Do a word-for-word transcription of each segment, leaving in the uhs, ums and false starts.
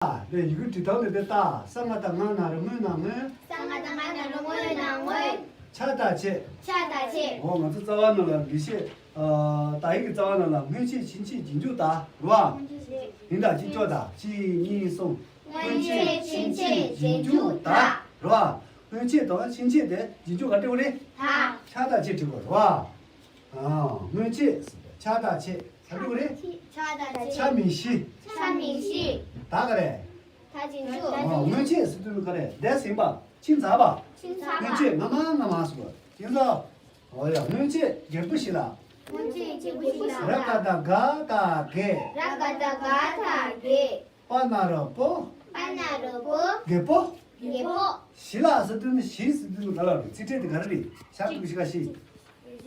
ལས་ཡི་གེ་འབྲི་སྟངས་དེ་དེ་ལྟ། ས་ང་བཏགས་སྔ་ན་རོ་སྔོ་ན་སྔོན། ས་ང་བཏགས་སྔ་ན་རོ་སྔོ་ན་སྔོན། ཆ་བཏགས་ཆེ། ཆ་བཏགས་ཆེ། འོ་ང་ཚོ་རྩ་བ་ནང་ལ་འགྲེལ་བཤད། ཨ། དག་ཡིག་གི་རྩ་བ་ནང་ལ་སྔོན་ཆད་ཕྱིན་ཆད་རྗེས་འཇུག་དག་རེད་བ། ཡིན་ད་གཅིག་ཀྱོག་དག་གཅིག་གཉིས་གསུམ། སྔོན་ཆད་ཕྱིན་ཆད་རྗེས་འཇུག་དག་རེད་བ། སྔོན་ཆད་དང་ཕྱིན་ཆད་དེ་རྗེས་འཇུག་ག་འབྲི་དགོས་རེད། དག་ཆ་བཏགས་ཆེ་འབྲི་དགོས་རེད་བ། ཨ། སྔོན་ཆད། ཆ་བཏགས་ཆེ། ག་འབྲི་དགོས་རེད། ཆ་བཏགས་ཆེ། ཆ་མིང་གཞི། ཆ་མིང་གཞི། དག་ག་རེད། དག་རྗེས་འཇུག་ཨ། སྔོན་ཆད་ཟེར་དུས་ག་རེད། འདས་ཟིན་པ། ཕྱིན་ཚར་བ། ཕྱིན་ཚར་བ། སྔོན་ཆད་སྔ་མ་སྔ་མ་ཟེར་བ། ཡིན་ལ། འོ་ཡ། སྔོན་ཆད་རྒད་པོ་ཞིག་ལ། སྔོན་ཆད་རྒད་པོ་ཞིག་ལ། ར་ག་བཏགས་རྒ་བཏགས་རྒས། ར་ག་བཏགས་རྒ་བཏགས་རྒས། པ་ན་རོ་པོ། པ་ན་རོ་པོ། རྒད་པོ། རྒད་པོ། ཞིག་ལ་ཟེར་དུས་ནི་ཞིག་ཟེར་དུས་ནི་ག་ལ་རེད། ཚིག་ཕྲད་དེ་ག་རེ་རེད། ཞབས་ཀྱུ་གུ་ཞིག་ག་ཞིག་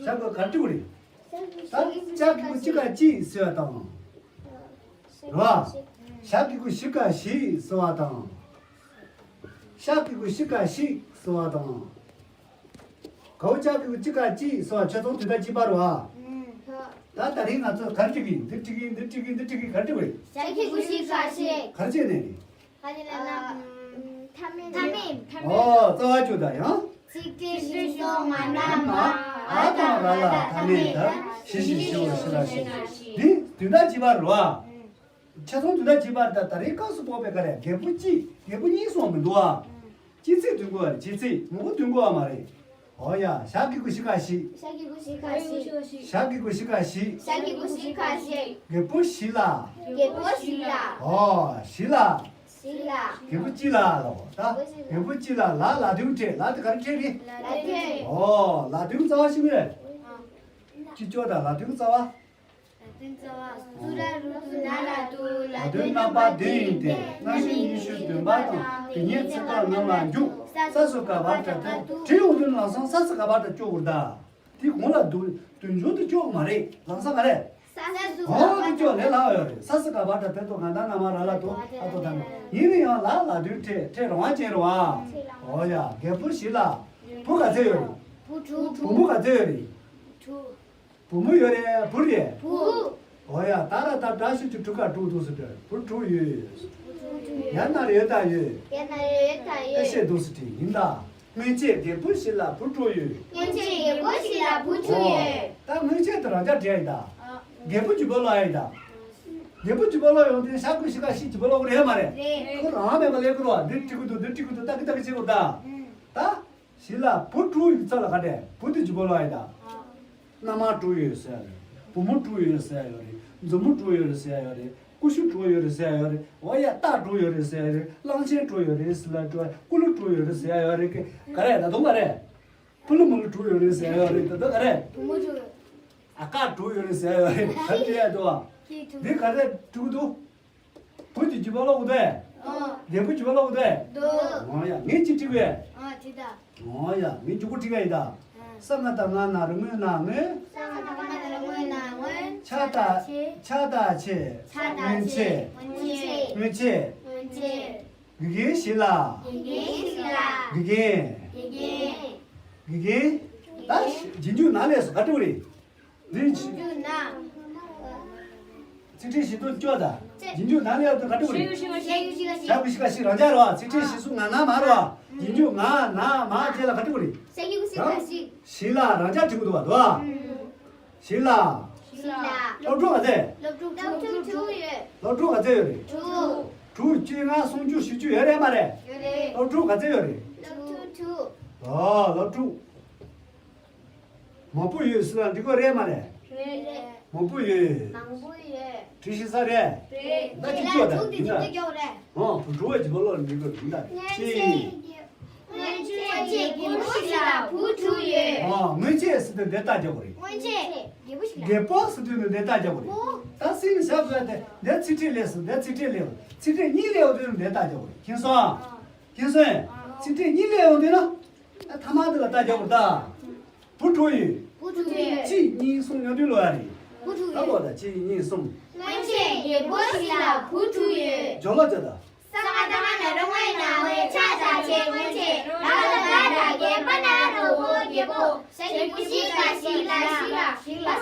ཞབས་ཀྱུ་ག་འབྲི་དགོས་རེད། ད་ཞབས་ཀྱུ་གུ་གཅིག་ག་གཅིག་ཟེར་བ་དང་། རེད་བ། ཞབས་ཀྱུ་གུ་ཞིག་ག་ཞིག་ཟེར་བ་དང་། ཞབས་ཀྱུ་གུ་ཞིག་ག་ཞིག་ཟེར་བ་དང་། གའུ་ཅག་གི་གུ་གཅིག་ག་གཅིག་ཟེར་བ་ཆོས་ཚོགས་དུས་མཐའ་གཅིག་པ་རེད་བ། ད་ད་རིང་ང་ཚོ་ག་རེ་འབྲི་གི་ཡིན། འདི་འབྲི་གི་ཡིན། འདི་འབྲི་གི་ཡིན། འདི་འབྲི་གི་ཡིན། ག་རེ་འབྲི་དགོས་རེད། ཞབས་ཀྱུ་གུ་ཞིག་ག་ཞིག་ག་རེ་བྱས་ནས་རེད། ཨ་ནི་ལ་ན། མཐའ་མེད། མཐའ་མེད། ཨོ། རྩ་བ་བཅུ་དང་ཡང་། ཚིག་ཕྲད་བཞི་སོགས་ང་ན་མ། འ་དང་ར་ལ་མཐའ་མེད་དང་། ཞི་ཞིང་ཞི་བ་ཞི་ལ་ཞི། འདི་དུས་མཐའ་གཅིག་པ་རེད་བ། ཆ་ཚང་དུས་མཐའ་གཅིག་པ་རེད། ད་ད་རེས་སྐབས་སུ་སྤོགས་པའི་ག་རེ། རྒད་པོ་གཅིག་རྒད་པོ་གཉིས་སོང་མི་འདུག་བ། གཅིག་ཚིག་འདོན་དགོས་པ་རེད། གཅིག་ཚིག་མང་པོ་འདོན་དགོས་པ་མ་རེད། འོ་ཡ། ཞབས་ཀྱུ་གུ་ཞིག་ག་ཞིག་ཞབས་ཀྱུ་གུ་ཞིག་ག་ཞིག་ཞབས་ཀྱུ་གུ་ཞིག་ག་ཞིག་ཞབས་ཀྱུ་གུ་ཞིག་ག་ཞིག་རྒད་པོ་ཞིག་ལ། རྒད་པོ་ཞིག་ལ། འོ། ཞིག་ལ། ཞིག་ལ། རྒད་པོ་གཅིག་ལ་ལོ། ད་རྒད་པོ་གཅིག་ལ། ལ་ལ་དོན་ཕྲད། ལ་དེ་ག་རེ་ཕྲད་རེད། ལ་ལ་དོན། འོ། ལ་དོན་རྩ་བ་ཤེས་ཀྱི་རེད། གཅིག་ཀྱོག་དང་ལ་དོན་རྩ་བ། ལ་དོན་རྩ་བ། སུ་ར་རུ་ཏུ་ན་ར་ཏུ། ལ་དོན་རྣམ་པ་བདུན་ཡིན་ཏེ། སྔ་ཕྱི་ཉི་ཤུ་བདུན་པ་དང་། དེ་ཉིད་ཚིག་ཀ་རྣམས་ལ་འཇུག་ས་སུ་ག་བ་ཏྲ་ཏ། བྲིས་ཡོང་དུས་ལམ་སང་ས་སུ་ག་བ་ཏྲ་ཀྱོག་དགོས་རེད་ད། དེ་གོང་ལ་འདུག་དོན་ཆུང་དུ་ཀྱོག་མ་རེད། ལམ་སང་ག་རེ། ས་སུ་ག་བ་ཏྲ། གོང་དུ་ཀྱོག་ལས་སླ་བ་ཡོད་རེད། ས་སུ་ག་བ་ཏྲ། དེ་ཏོ་ག་ད་ན་མ་ར་ལ་ཏོ། ཨ་ཏོ་ད་ན། ཡིན་ན་ཡང་ལ་ལ་དོན་ཕྲད། ཕྲད་རང་དབང་ཅན་རེད་བ། འོ་ཡ། རྒད་པོ་ཞིག་ལ། བུ་ག་ཚོད་ཡོད་རེད། བུ་དྲུག་བུ་མོ་ག་ཚོད་ཡོད་རེད། དྲུག་བུ་མོ་ཡོད་རེད། བུ་རེད། བུ། འོ་ཡ། ད་ར་ད་བྲ་ཤུ་ཅུ་དྲུག་ག་དྲུག་འདུག་ཟེར་དུས་བུ་དྲུག་ཡོད། ཡ་ན་རེ་ཡོད་ད་ཡོད། ཡ་ན་རེ་ཡོད་ད་ཡོད། ཨེ་ཤེས་འདུག་ཟེར་དུས་ཡིན་ད། སྔོན་ཆད་རྒད་པོ་ཞིག་ལ་བུ་དྲུག་ཡོད། སྔོན་ཆད་རྒད་པོ་ཞིག་ལ་བུ་དྲུག་ཡོད། ད་སྔོན་ཆད་དུ་རང་འཇགས་བྲིས་ཡིན་ད། རྒད་པོ་བརྗེ་པོ་ལོག་ཡིན་ད། རྒད་པོ་བརྗེ་པོ་ལོག་ཡོང་དུས་ཞབས་ཀྱུ་གུ་ཞིག་ག་ཞིག་བརྗེ་པོ་ལོག་རེད་མ་རེད། རེད། ཁོ་རང་མེད་པ་ལས་ཁོ་ར་འདི་འབྲི་གི་འདུག་འདི་འབྲི་གི་འདུག་ལྟ་གི་ལྟ་གི་བྱེད་དགོས་ད། ད། ཞིག་ལ་བུ་དྲུག་ཡོད་ས་ལ་ག་འདྲས། བུ་དེ་བརྗེ་པོ་ལོག་ཡིན་ད། མནའ་མ་དྲུག་ཡོད་ཟེར་ཡ་ཡོད་རེད། བུ་མོ་དྲུག་ཡོད་ཟེར་ཡ་ཡོད་རེད། མཛུབ་མོ་དྲུག་ཡོད་ཟེར་ཡ་ཡོད་རེད། ཀུ་ཤུ་དྲུག་ཡོད་ཟེར་ཡ་ཡོད་རེད། འོ་ཡ། རྟ་དྲུག་ཡོད་ཟེར་ཡ་ཡོད་རེད། གླང་ཆེན་དྲུག་ཡོད་རེད་ཟེར་ལ་དྲུག་ཀུ་ལུ་དྲུག་ཡོད་ཟེར་ཡ་ཡོད་རེད། ག་རེ་ད་དུང་ག་རེ། ཕུ་ལུ་མུ་ལུ་དྲུག་ཡོད་རེད་ཟེར་ཡ་ཡོད་རེད། ད་ལྟ་ག་རེ། བུ་མོ་དྲུག་ཨ་ཀ་དྲུག་ཡོད་རེད་ཟེར་ཡ་ཡོད་རེད། ད་དེ་ཡ་དུ་བ། འདི་ག་རེ་དྲུག་འདུག་བུ་དེ་བརྗེ་པོ་ལོག་འདུག་ཨེ། ཨོ། རྒད་པོ་བརྗེ་པོ་ལོག་འདུག་ཨེ། འདུག་འོ་ཡ། ངས་ཅི་བྲིས་པས། ཨ་ཅི་ད། འོ་ཡ། ངས་མགྱོགས་པོ་བྲིས་པ་ཡིན་ད། ཨ། ས་ང་བཏགས་སྔ་ན་རོ་སྔོ་ན་སྔོན། ས་ང་བཏགས་སྔ་ན་རོ་སྔོ་ན་སྔོན། ཆ་བཏགས་ཆེ། ཆ་བཏགས་ཆེ། ཆ་བཏགས་ཆེ། སྔོན་ཆད། སྔོན་ཆད། སྔོན་ཆད། དགེ་རྒན་ཞིག་ལ། དགེ་རྒན་ཞིག་ལ། དགེ་རྒན། དགེ་རྒན། དགེ་རྒན། ད་རྗེས་འཇུག་ན་ལས་སུ་ག་འགྲོ་གི་རེད། འདི་རྗེས་འཇུག་ན། ཚིག་ཕྲད་བཞི་དང་བཅུ་དང་། རྗེས་འཇུག་ན་ལས་ཡག་ཏུ་ག་འགྲོ་གི་རེད། ཞབས་ཀྱུ་གུ་ཞིག་ག་ཞིག་རང་འཇགས་རེད་བ། ཚིག་ཕྲད་བཞི་སོགས་ང་ན་མ་རེད་བ། རྗེས་འཇུག་ང་ན་མ་བཅས་ལ་ག་འགྲོ་གི་རེད། ཞབས་ཀྱུ་གུ་ཞིག་ག་ཞིག་ཞིག་ལ་རང་འཇགས་བྲིས་དགོས་འདུག་བ། འདུག་བ། ཞིག་ལ། ཞིག་ལ། སློབ་ཕྲུག་ག་ཚད། སློབ་ཕྲུག་དྲུག་དྲུག་དྲུག་ཡོད། སློབ་ཕྲུག་ག་ཚད་ཡོད་རེད། དྲུག་དྲུག་བཅོ་ལྔ་སུམ་ཅུ་བཞི་བཅུ་ཡོད་རེད་མ་རེད། ཡོད་རེད། སློབ་ཕྲུག་ག་ཚད་ཡོད་རེད། སློབ་ཕྲུག་དྲུག་ཨོ། སློབ་ཕྲུག་མང་པོ་ཡོད་ཟེར་ན་འགྲིག་གི་རེད་མ་རེད། རེད། མང་པོ་ཡོད། མང་པོ་ཡོད། བྲིས་ཤེས་ས་རེད། རེད། ད་ཅིག་ཅོག་ད་དྲུག་དེ་ཡིན་ན། ཅིག་ཅོག་རེད། ཨོ། བུ་ཕྲུག་བ་ཅིག་བ་ལོག་འགྲིག་གི་རེད་ད། ཅིག་སྔོན་ཆད་རྒད་པོ་ཞིག་ལ་བུ་དྲུག་ཡོད། ཨོ། སྔོན་ཆད་ཟེར་དུས་འདི་རྟགས་རྒྱག་དགོས་རེད། སྔོན་ཆད་རྒད་པོ་ཞིག་ལ། རྒད་པོ་ཟེར་དུས་འདི་རྟགས་རྒྱག་དགོས་རེད། ད་སེམས་ཞབས་ཟེར་དེ་འདི་ཚིག་ཕྲད་ལས་སུ་འདི་ཚིག་ཕྲད་ལས། ཚིག་ཕྲད་གཉིས་ལས་ཡོང་དུས་འདི་རྟགས་རྒྱག་དགོས་རེད། མཁྱེན་སོང་། མཁྱེན་སོང་། ཚིག་ཕྲད་གཉིས་ལས་ཡོང་དུས་ན། ཐ་མ་འདི་ལ་རྟགས་རྒྱག་དགོས་རེད་ད། བུ་དྲུག་ཡོད། བུ་དྲུག་ཡོད། གཅིག་གཉིས་གསུམ་ཉོ་དུས་ལོ་ཡ་རེད། བུ་དྲུག་ད་ཡོད། གོ་ད་གཅིག་གཉིས་གསུམ། སྔོན་ཆད་རྒད་པོ་ཞིག་ལ་བུ་དྲུག་ཡོད། སྦྱོར་ཀློག་བྱ་ད། ས་ང་བཏགས་སྔ་ན་རོ་སྔོ་ན་སྔོན། ཆ་བཏགས་ཆེ་སྔོན་ཆད། ར་ག་བཏགས་རྒ་རྒད། པ་ན་རོ་པོ་རྒད། པོ། ཞབས་ཀྱུ་བཞི་ཀ་ཞིག་ལ་ཞིག་ལ་ཞིག་ལ།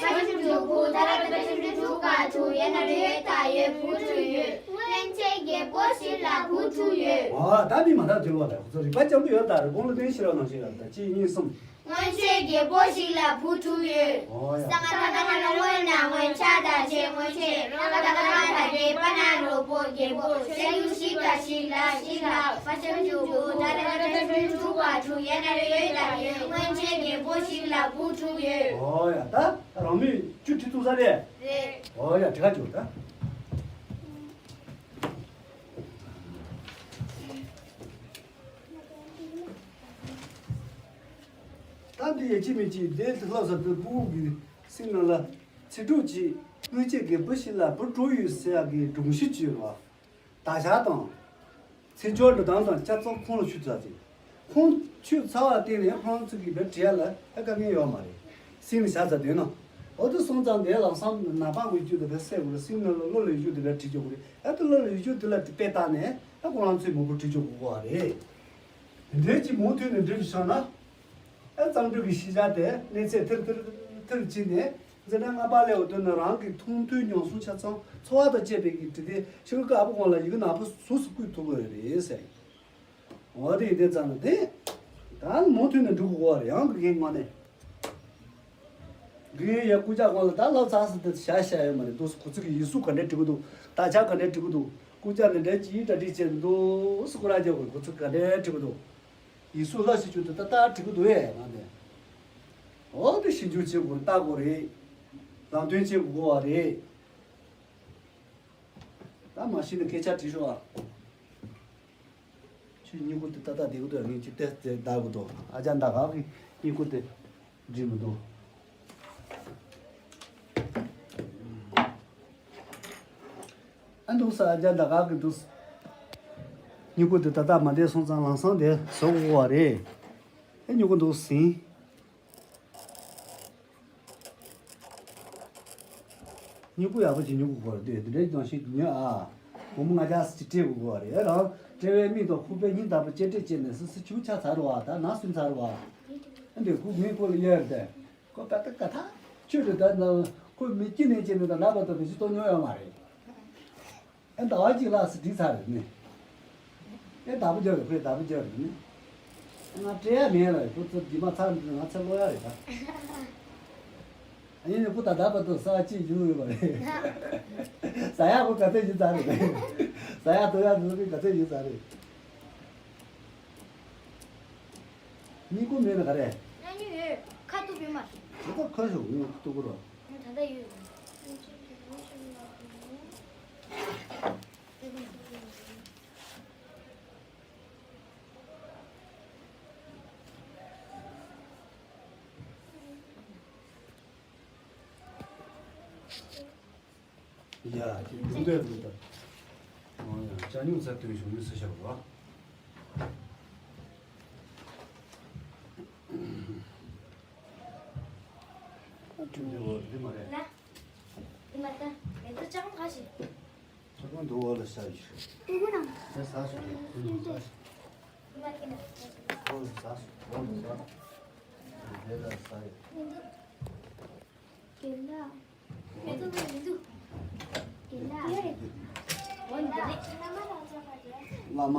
ཞབས་ཀྱུ་བཞི་ཀ་ཞིག་ལ་ཞིག་ལ། ད་ར་ད་ཞབས་ཀྱུ་བཞི་ཀ་ཞིག་ལ་ཞིག་ལ། བུ་ཕྲུག་ཡོད། སྔོན་ཆད་རྒད་པོ་ཞིག་ལ་བུ་དྲུག་ཡོད། ཨོ་ད་མི་མ་ཐག་དུས་ལོག་རེད། ཁོ་ཚོ་རིག་པ་སྐྱང་པོ་ཡོད། ད་རེ་སྤོང་ལ་བསྟན་ཤེས་རབ་ནང་བཞིན་རེད། ད་གཅིག་གཉིས་གསུམ། སྔོན་ཆད་རྒད་པོ་ཞིག་ལ་བུ་དྲུག་ཡོད། ཨོ་ཡ། ས་ང་ད་ད་ང་ལ་སྔོན་ན་སྔོན་ཆད་ད་ཆད་སྔོན་ཆད། ལ་ད་ད་ད་ད་རྒད་པ་ན་རོ་པོ་རྒད་པོ། ཞབས་ཀྱུ་བཞི་ཀ་ཞིག་ལ་ཞིག་ལ། བ་ཞབས་ཀྱུ་བུ། ད་ར་ད་ད་ཞབས་ཀྱུ་བུ་ཕྲུག་བ་ཕྲུག་ཡ་ན་རོ་ཡོད་ད་ཡོད། སྔོན་ཆད་རྒད་པོ་ཞིག་ལ་བུ་དྲུག་ཡོད། ཨོ་ཡ། ད་རང་མོས་བཅུ་བྲིས་ཚུགས་ས་རེད། རེད། ཨོ་ཡ། དེ་ག་བཅུ་ད། ད་འདི་ཡ་ཅི་མི་ཅི་འདི་ལྷ་ས་དུ་ཕྲུ་གུ་གི་སེམས་ནང་ལ་ཚེ་སྒྲུབ་ཀྱི་སྔོན་ཆད་རྒད་པོ་ཞིག་ལ་བུ་དྲུག་ཡོད་ཟེར་ཡག་གི་སྒྲུང་གཞི་བཅོས་པ། དར་ཤ་དང་། ཚེས་བཅུ་འགྲོ་སྟངས་དང་ཆ་ཚང་ཁོང་ལ་ཞུས་ཚར་ཅིང་། ཁོང་ཞུས་ཚར་བ་བརྟེན་ནས་ཁོང་ཚོ་གིས་བེད་བྲིས་ཡ་ལ་ཨ་དཀའ་ངལ་ཡོད་མ་རེད། སེམས་ལ་བཞག་ཚར་དུས་ན། འོ་དེ་སོང་ཙང་དེ་ལམ་སང་ནང་པ་འོས་རྒྱུ་དེ་བེད་སེལ་དགོས་རེད། སེམས་ནང་ལ་བློ་ལ་ཡོད་རྒྱུ་དེ་བེད་བྲིས་རྒྱུ་དགོས་རེད། ཨ་དེ་བློ་ལ་ཡོད་རྒྱུ་དེ་ལ་དཔེ་བལྟས་ནས་ཨ་ཁོ་རང་ཚོའི་མང་པོ་བྲིས་རྒྱུ་དགོས་པ་རེད། དེ་འདྲའི་ཅིག་མུ་མཐུད་ནས་འགྲིག་བྱུང་ན། ཨ་བརྩམས་སྒྲུང་གི་ཤེས་བྱ་དེ་གནས་ཚད་ཐེར་ཐེར་ཐེར་ཕྱིན་ནས། འཛིན་གྲྭ་ལྔ་པ་ལས་འོ་དོན་ནི་རང་གི་མཐོང་ཐོས་མྱོང་གསུམ་ཆ་ཚང་འཚོ་བ་དང་བཅས་པའི་གི་དྲི་དེ་ཤེས་རིག་ཨ་ཕ་ཁོང་ལ་ཡི་གེ་ནག་པོ་གཟུགས་སུ་བཀོད་ཐུབ་ཀྱི་རེད་ཟེར། འོ་དེ་ཡིན་དེ་ཙམ་ན་དེ། ད་མུ་མཐུད་ནས་འགྲོ་དགོས་པ་རེད། ཡང་དགེ་རྒན་ངོས་ནས། དགེ་རྒན་ཡ་སྐུ་ཅག་ཁོང་ལ་ད་ལབ་ཚར་ཟིན་དེ་བྱ་བྱ་ཡོད་མ་རེད། འདུག་སེ་ཁོ་ཚོ་གི་ཡིག་གཟུགས་ག་འདྲས་འབྲི་གི་འདུག་དག་ཆ་ག་འདྲས་འབྲི་གི་འདུག་སྐུ་ཅག་ནི་འདྲ་ཅིག་གྲ་སྒྲིག་བྱས་འདུག་སེ་སྐུ་ར་རྒྱག་དགོས། ཁོ་ཚོ་ག་འདྲས་འབྲི་གི་འདུག་ཡིག་གཟུགས་ལ་ཞིག་བཅུག་དུས་ཏག་ཏག་འབྲི་གི་འདུག་ཨེ། ང་དེ། འོ་དེ་ཞིབ་འཇུག་བྱེད་དགོས་རེད། ལྟ་དགོས་རེད། ལམ་སྟོན་བྱེད་དགོས་པ་རེད། ད་མ་ཤེས་ན་སྐད་ཆ་དྲིས་ཤོག་ཨ། ཁྱོད་སྨྱུ་གུ་དེ་ཏག་ཏག་བསྡད་གི་འདུག་ངས་ཅིག་ཏེ་ཏེ་བདའ་གི་འདུག་ཨ་ཅག་ཟླ་ག་གི་སྨྱུ་གུ་དེ་འགྲིག་མི་འདུག་ཨ་འདུག་ས། ཨ་ཅག་ཟླ་ག་གི་འདུག་སྨྱུ་གུ་དེ་ཏག་ཏག་མ་བསྡད་སོང་ཙང་ལམ་སང་དེ་བཟོ་དགོས་པ་རེད། ཨེ་སྨྱུ་གུ་འདུག་ཟིན། སྨྱུ་གུ་ཡག་པོ་ཅིག་སྨྱུ་གུ་དགོས་རེད། དེ་འདྲའི་ནང་བཞིན་ཉོས་ཨ། སྒོར་མོ་ལྔ་བརྒྱ་ཙམ་ཅིག་སྤྲད་དགོས་རེད། ཨེ་རང་སྤྲད་པའི་མིག་དང་ཁུག་པའི་སྙིང་ལྟ་བུ་གཅེས་སྤྲས་བྱས་ནས་སི་སི་ཆུ་ཆག་ཚར་བ་ད་ན་སུན་ཚར་བ། ཨ་འདི་ཁུག་མིག་ཁུག་ལ་གཡར་ཏེ། ཁོ་ཀ་ཏ་ཀ་ཐ། ཆུ་དེ་ད་ན་ཁོ་མི་སྐྱིད་ནས་སྐྱིད་ནས་ད་ལབ་པ་ད་བེད་སྤྱོད་གཏོང་མྱོང་ཡོད་མ་རེད། ཨེ་ཟླ་བ་གཅིག་ལ་སི་འགྲིག་ཚར་རེད་ནི། ཨེ་བདག་པོ་རྒྱབ་རེད། ཁོས་བདག་པོ་རྒྱབ་རེད་ནི། ང་སྤྲད་ཡ་མེད་ལ་ཁོ་ཚོ་འདི་མ་ཚར་འདི་ང་ཚེ་ལོག་ཡ་རེད་ད། ཨ་ཡིན་ནི་ཁོ་ད་ལྟ་བར་དུ་ས་གཅིག་བཞུགས་ཡོད་པ་རེད། ཟ་ཡ་ཁོ་ག་ཚད་ཡིན་ཚར་རེད། ཟ་ཡ་འཐུང་ཡ་འདི་ཚོ་ག་ཚད་ཡིན་ཚར་རེད། སྨྱུ་གུ་མེད་ན་ག་རེ། སྨྱུ་གུ་ཡོད། ཁ་ཐུག་པའི་མ། དེ་ད་ཁ་ཤོག་ངས་ཐུག་གི་རོགས། ད་ལྟ་ཡོད། ཡ། དེ་འདུག་འདོད་འདུག་ད། ཨོ་ཡ། ཅ་སྨྱུག་ཚ་དོན་བྱུང་མི་སུ་ཤར་བ། འདི་འོ་འདི་མ་རེད། ལ། འདི་མ་རེད་ད། མེ་ཏོག་ལྕགས་མོ་ག་ཞིག་ཁ་སང་འདུག་འོ་ལ་ཤར་ཡོད། ཏུ་གུ་ནང་། ས་ས་སུ་འདུག་འདི་མ་རེད་ད། འོ་ལ་ས་སུ་འོ་ལ་ས། འདི་ལ་ས་ཡོད། འདི་འདི། དེ་ལ། མེ་ཏོག་མི་འདུག་དེ་ལ། འོ་འདི་ནས། བླ་མ། མ་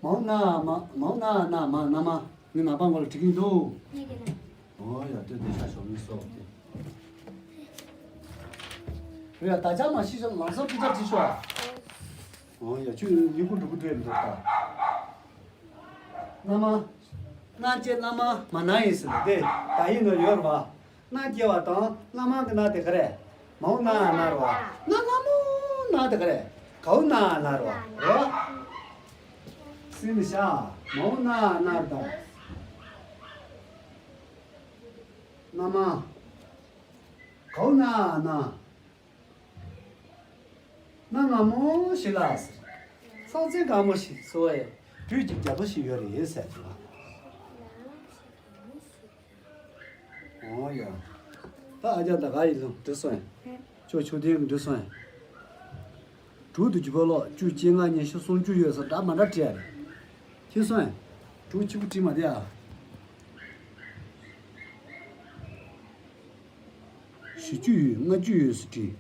འོ་ན་མ། མ་འོ་ན་ན་མ་ན་མ། ངས་ནང་པ་མགོ་ལ་བྲིས་ཀྱིན་འདུག་ངས་དེ་ལ། འོ་ཡ་དེ་དེ་ཤ་ཞོག་མི་སོགས་དེ། རེད་ཡ། ད་ཆ་མ་ཤི་ཤོག་ལམ་སང་སྐུ་ཚབ་བྲིས་ཤོག་འོ་ཡ་ཁྱོད་ཡིན་ཁུ་འགྲོ་གི་འདུག་ད། ན་མ། ན་སྐྱེ་ན་མ་མ་ན་ཡིན་ཟེར་ནས་དེ་ད་ཡིན་ནོ་ཡོད་རེད་བ། ན་སྐྱེ་བ་དང་ན་མ་གི་ན་དེ་ག་རེ། མ་འོ་ན་ན་རེད་བ། ན་ན་མོ་ན་དེ་ག་རེ། ག་འོ་ན་ན་རེད་བ། རེད་བ། སེམས་ནི་ཤ། མ་འོ་ན་ན་དང་། ན་མ། ག་འོ་ན་ན། གནའ་སྔ་མོ་ཞིག་ལ་ཟེར། སྲོང་བཙན་སྒམ་པོ་ཞིག་ཟེར་བའི་བོད་ཀྱི་རྒྱལ་པོ་ཞིག་ཡོད་རེད་ཟེར་གྱི་ལ། འོ་ཡ། ད་ཨ་ཅག་ད་ག་ཡིན་ལུང་འགྲོ་སོང་ཡ། ཁྱོད་ཆོས་ལྡན་གྱི་འགྲོ་སོང་ཡ། དྲུག་ཏུ་འཇུག་པ་ལོག་བཅུ་སྐྱེ་ལྔ་ཉི་ཤུ་སུམ་ཅུ་ཡོད་ཟེར་འདྲ་མ་འདྲ་བྲིས་ཡ་རེད། ཁྱེད་སོང་ཡ། དྲུག་གཅིག་པུ་བྲིས་མ་བསྡད་ཨ། བཞི་བཅུ་ཡོད། ལྔ་བཅུ་ཡོད་ཟེར་བྲིས།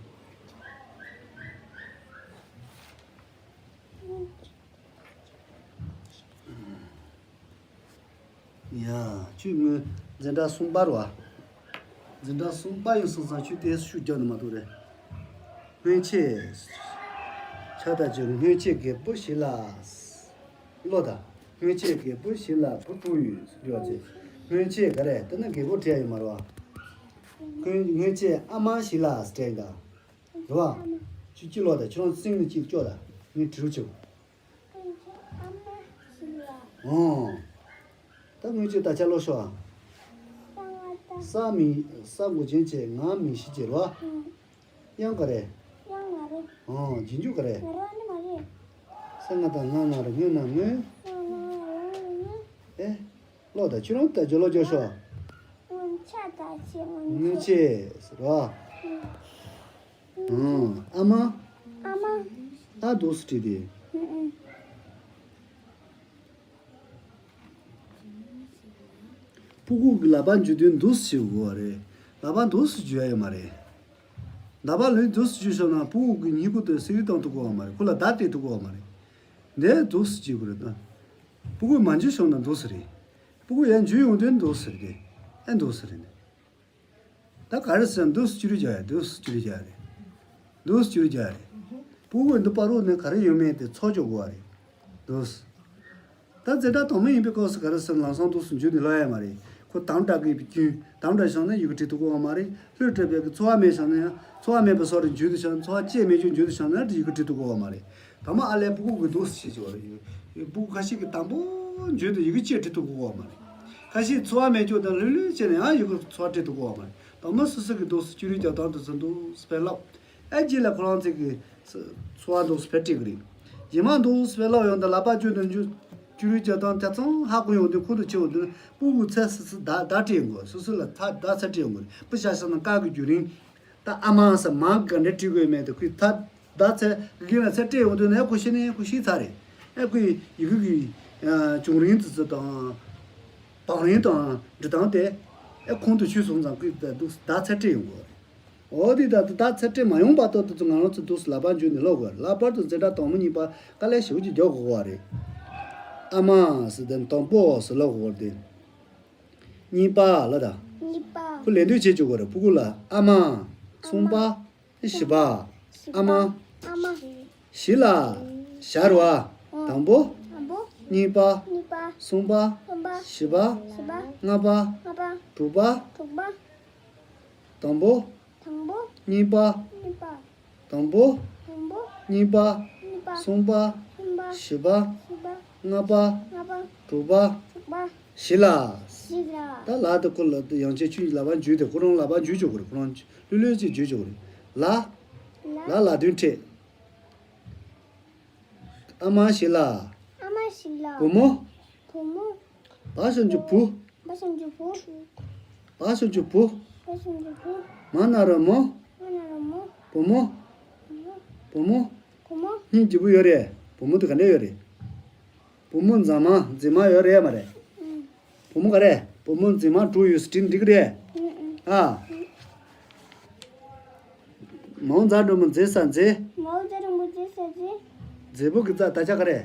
ཡ། ཁྱོད་སྔོན་འཛིན་གྲྭ་གསུམ་པ་རེད་བ། འཛིན་གྲྭ་གསུམ་པ་ཡིན་སོང་ཙང་ཁྱོད་དེ་ཤུགས་རྒྱབ་ནས་མ་གཏོགས་རེད། སྔོན་ཆད། ཆ་ད་ཅིག་སྔོན་ཆད་རྒད་པོ་ཞིག་ལ། བློ་དང་། སྔོན་ཆད་རྒད་པོ་ཞིག་ལ་བུ་དྲུག་ཡོད་ཟེར་བ་ཚེ། སྔོན་ཆད་ག་རེ་དེ་ན་རྒད་པོ་བྲིས་ཡ་ཡོད་མ་རེད་བ། སྔོན་སྔོན་ཆད་ཨ་མ་ཞིག་ལ་ཟེར་དྲན་ག་རེད་བ། ཁྱོད་ཅི་ལོ་ད་ཁྱོད་རང་སེམས་ནས་ཅིག་སྐྱོ་ད། ངས་དྲི་རུ་ཆུག་ཨོ། ད་ངོས་ཀྱི་ད་ཆ་ལོ་ཤོག་ཨ། ས་མི་ས་མགོ་ཅན་བྱས་ང་མི་ཤི་བྱེད་རོ། དབྱངས་ག་རེ། ཨོ། རྗེས་འཇུག་ག་རེ། ས་ང་དང་ང་ང་རེ་ངོས་ན་ངོས། ཨེ། ལོ་ད་ཁྱོད་རང་ད་ཇོ་ལོ་ཇོ་ཤོག་སྔོན་ཆད་ཟེར་རོ། ཨ་མ། ཨ་མ། ཨ་འདུག་སེ་བྲིས་ཏེ། སྤུ་གུ་གི་ལག་པ་འཇུ་དུས་འདུག་སེ་བྱེད་དགོས་པ་རེད། ལག་པ་འདུག་སེ་འཇུ་ཡ་ཡོད་མ་རེད། ལག་པ་ལོས་འདུག་སེ་འཇུ་བྱུང་ན་སྤུ་གུ་གི་སྙིང་ཁུ་དེ་སེ་རི་བཏང་ཐུབ་ཀྱི་ཡོད་མ་རེད། ཁོ་ལ་བརྡ་སྤྲད་ཐུབ་ཀྱི་ཡོད་མ་རེད། འདི་འདུག་སེ་བྱེད་དགོས་རེད་ད། སྤུ་གུ་མ་འཇུ་བྱུང་ན་འདུག་སེ་རེད། སྤུ་གུ་ཡར་འཇུ་ཡོང་དུས་འདུག་སེ་རེད། ཨེ་འདུག་སེ་རེད། ད་ག་རེ་ཟེར་ན་འདུག་སེ་ཅི་རིགས་བྱ་ཡ། འདུག་སེ་ཅི་རིགས་བྱ་ཡ་རེད། འདུག་སེ་ཅི་རིགས་བྱ་ཡ་རེད། སྤུ་གུ་འདི་པ་རུ་ནས་ག་རེ་ཡོད་མེད་དེ་ཚོར་ཆོག་དགོས་པ་རེད། འདུག་སེ། ད་འཛིན་གྲྭ་དང་པོ་ཡིན་པའི་སྐབས་སུ་ག་རེ་ཟེར་ན་ལམ་སང་འདུག་སེ་འཇུ་ནས་ལྷོད་ཡ་མ་རེད། ཁོ་དམ་དྲག་གི་རྐྱེན་དམ་དྲག་བྱུང་ན་ཡི་གེ་འབྲི་ཐུབ་ཀྱི་ཡོད་མ་རེད། ལྷོད་སྤྲད་པའི་གི་ཚོར་བ་མེད་བྱུང་ན་ཡང་ཚོར་བ་མེད་པའི་བཟོ་འདྲ་འཇུ་དུ་བྱུང་ཚོར་བ་ཅི་མེད་རྐྱེན་འཇུ་དུ་བྱུང་ན་ཡི་གེ་འབྲི་ཐུབ་ཀྱི་ཡོད་མ་རེད། དང་པོ་ཨ་ལས་སྤུ་གུ་གི་འདུག་སེ་བྱེད་ཀྱི་ཡོད་རེད། སྤུ་གུ་ཁ་ཤས་ཀྱིས་དང་པོ་འཇུ་དུས་ཡི་གེ་ཅི་འབྲི་ཐུབ་ཀྱི་ཡོད་མ་རེད། ཁ་ཤས་ཚོར་བ་མེད་ཀྱོག་དང་ལྷོད་ལྷོད་བྱས་ནས་ཡང་ཡི་གེ་ཚོར་བ་འབྲི་ཐུབ་ཀྱི་ཡོད་མ་རེད། དང་པོ་སོ་སོ་གི་འདུག་སེ་ཅི་རིགས་རྒྱག་སྟངས་དེ་ཚོ་འདུག་སེ་ཕར་ལབ། ཨ་རྗེས་ལ་ཁོ་རང་ཚོ་གི་ཚོར་བ་འདུག་སེ་ཕར་སྤྲད་ཀྱི་རེད། རྗེས་མ་འདུག་སེ་ཕར་ལབ་ཡོང་དུས་ལག་པ་བཅོས་དང་འཇུ་ཅི་རིགས་རྒྱག་སྟངས་ཆ་ཚང་ཧ་གོ་ཡོང་དུས་ཁོང་དུ་ཆེ་བ་དུས་སྤུ་གུ་ཚེ་སི་སི་བརྡ་བརྡ་སྤྲད་ཡོང་དགོས། སོ་སོ་ལ་ཚ་བརྡ་ཚ་སྤྲད་ཡོང་དགོས། སྤུ་ཤ་ཤ་ན་ཀ་གི་རྒྱུན་རིང་། ད་ཨ་མ་ས་མ་ག་འདྲ་བྲིས་དགོས་མེད་དུ་ཁུལ་ད་ད་ཚེ་གི་ན་ཚེ་སྤྲད་ཡོང་དུས་ནས་ཁོ་ཤི་ནས་ཁོ་ཤི་ཚར་རེད། ཨེ་ཁོས་ཡི་གུ་གི་བྱུང་རིམ་དུ་ཚུལ་དང་། བང་རིམ་དང་འབྲི་སྟངས་དེ་ཨེ་ཁོང་དུ་ཆུད་སོང་ཙང་ཁོས་ད་འདུག་ད་ཚེ་སྤྲད་ཡོང་དགོས་རེད། འོ་དེ་ད་ད་ཚེ་སྤྲད་མ་ཡོང་བར་དུ་དུ་ང་རང་ཚོ་འདུག་ལག་པ་འཇུས་ནས་ལོག་དགོས། ལྷག་པར་དུ་འཛིན་གྲྭ་དང་པོ་གཉིས་པ་དཀའ་ལས་ཞེ་པོ་ཅིག་རྒྱག་དགོས་པ་རེད། ཨ་མ་ཟེར་དེ་དང་པོ་ཟེར་ལོག་དགོས་རེད། གཉིས་པ་ལ་ད། གཉིས་པ། ཁོ་ལེན་འདོད་བྱེད་བཅུག་གོ་རེད་སྤུ་གུ་ལ་ཨ་མ། གསུམ་པ། བཞི་པ། ཨ་མ། ཨ་མ། བཞི་ལ། ཞར་བ། དང་པོ། དང་པོ། གཉིས་པ། གཉིས་པ། གསུམ་པ། གསུམ་པ། བཞི་པ། བཞི་པ། ལྔ་པ། ལྔ་པ། དྲུག་པ། དྲུག་པ། དང་པོ། དང་པོ། གཉིས་པ། གཉིས་པ། དང་པོ། དང་པོ། གཉིས་པ། གཉིས་པ། གསུམ་པ། གསུམ་པ། བཞི་པ། བཞི་པ། ལྔ་པ། ལྔ་པ། དྲུག་པ། དྲུག་པ། བཞི་ལ། བཞི་ལ། ད་ལ་དེ་ཁོ་ལ་དེ་ཡང་ཆེ་ཆུང་གི་ལག་པ་འཇུས་ཏེ་ཁོ་རང་ལག་པ་འཇུས་ཆོག་གི་རེད། ཁོ་རང་ལྷོད་ལྷོད་ཅིག་འཇུས་ཆོག་གི་རེད། ལ། ལ། ལ་ལ་དོན་ཕྲད། ཨ་མ་ཞིག་ལ། ཨ་མ་ཞིག་ལ། བུ་མོ། བུ་མོ། བ་ཞབས་ཀྱུ་བུ། བ་ཞབས་ཀྱུ་བུ། བ་ཞབས་ཀྱུ་བུ། བ་ཞབས་ཀྱུ་བུ། མ་ན་རོ་མོ། མ་ན་རོ་མོ། བུ་མོ། བུ་མོ། བུ་མོ། བུ་མོ། སྙིང་རྗེ་པོ་ཡོད་རེད། བུ་མོ་དེ་ག་འདྲ་ཡོད་རེད། བུ་མོ་མཛངས་མ་མཛེས་མ་ཡོད་རེད་མ་རེད། ཨུམ། བུ་མོ་ག་རེ། བུ་མོ་མཛེས་མ་དྲུག་ཡོད་ཟེར་བྲིས་འགྲིག་གི་རེད། ཨུམ་ཨུམ། ཨ། མའོ་ཛ་འགྲེང་བུ་མཛེས་ས་མཛེས། མའོ་ཛ་འགྲེང་བུ་མཛེས་ས་མཛེས། མཛེས་པོ་གི་ཛ་ད་ཆ་ག་རེ།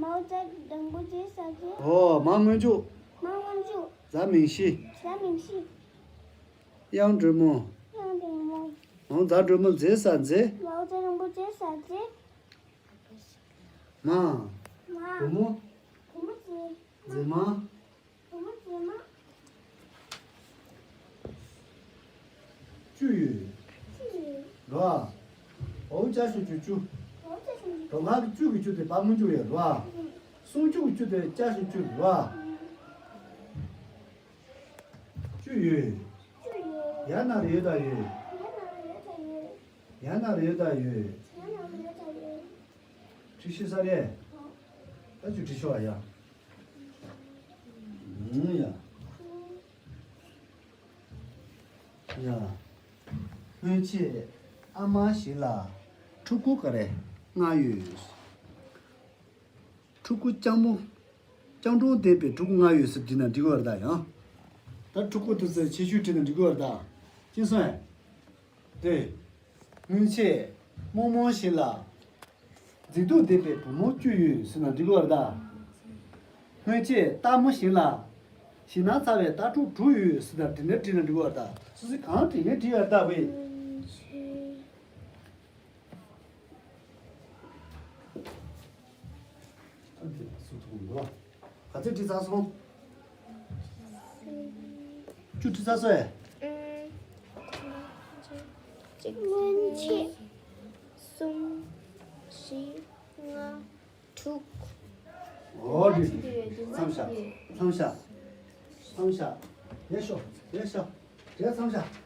མའོ་ཛ་འགྲེང་བུ་མཛེས་ས་མཛེས། ཨོ། མ་སྔོན་འཇུག་མ་སྔོན་འཇུག་ཛ་མིང་གཞི། ཛ་མིང་གཞི། དབྱངས་འགྲོས་མོ། དབྱངས་འགྲོས་མོ། མའོ་ཛ་འགྲེང་བུ་མཛེས་ས་མཛེས། མའོ་ཛ་འགྲེང་བུ་མཛེས་ས་མཛེས། མ། མ། བུ་མོ། བུ་མོ་མཛེས། མཛེས་མ། བུ་མོ་མཛེས་མ། བཅུ་ཡོད། བཅུ་ཡོད། རོ། འོ་ཅ་ཞབས་ཀྱུ་བཅུ། འོ་ཅ་ཞབས་ཀྱུ་བཅུ། རོ་མངའ་གི་བཅུ་གི་བཅུ་དེ་བ་སྔོན་འཇུག་ཡོད་རོ། ཨུམ། སུམ་ཅུ་གི་བཅུ་དེ་ཅ་ཞབས་ཀྱུ་བཅུ་རོ། ཨུམ། བཅུ་ཡོད། བཅུ་ཡོད། ཡ་ན་རོ་ཡོ་ད་ཡོད། ཡ་ན་རོ་ཡོ་ད་ཡོད། ཡ་ན་རོ་ཡོ་ད་ཡོད། ཡ་ན་རོ་ཡོ་ད་ཡོད། བྲིས་ཤེས་ས་རེད། ཨོ། ད་ཁྱོད་བྲིས་ཤོག་ཨ་ཡ། ཨུམ་ཡ། ཡ། སྔོན་ཆད་ཨ་མ་ཞིག་ལ་ཕྲུ་གུ་ག་རེ་ལྔ་ཡོད། ཕྲུ་གུ་སྤྱང་མོ། སྤྱང་གྲུང་ལྡན་པའི་ཕྲུ་གུ་ལྔ་ཡོད་ཟེར་བྲིས་ན་འགྲིག་གི་རེད་ད་ཡང་། ད་ཕྲུ་གུ་དེ་ཚོ་ཆེ་ཤོས་བྲིས་ན་འགྲིག་གི་རེད་ད། ཅི་སོང་ཨེ། ཏེ། སྔོན་ཆད་རྨོ་མོ་ཞིག་ལ། མཛེས་སྡུག་ལྡན་པའི་བུ་མོ་བཅུ་ཡོད་ཟེར་ན་འགྲིག་གི་རེད་ད། སྔོན་ཆད་ལྟད་མོ་ཞིག་ལ། ཞེད་སྣང་ཚ་བའི་ལྟ་གྲུབ་དྲུག་ཡོད་ཟེར་ན་དེ་འདྲ་བྲིས་ན་འགྲིག་གི་རེད་ད། སོ་སོས་གང་བྲིས་ནའི་འགྲིག་ཡོད་ད་བས། ཨ་དེ་སུ་ཐུག་འདུག་ཨ། ག་ཚོད་བྲིས་ཚར་སོང་། བཅུ་བྲིས་ཚར་སོང་ཨེ། གཅིག་སྔོན་ཆད། གསུམ། བཞི། ལྔ། དྲུག་འོ་དེ། མཚམས་བཞག་མཚམས་བཞག་མཚམས་བཞག་ཡར་ཤོག་ཡར་ཤོག་དེ་མཚམས་བཞག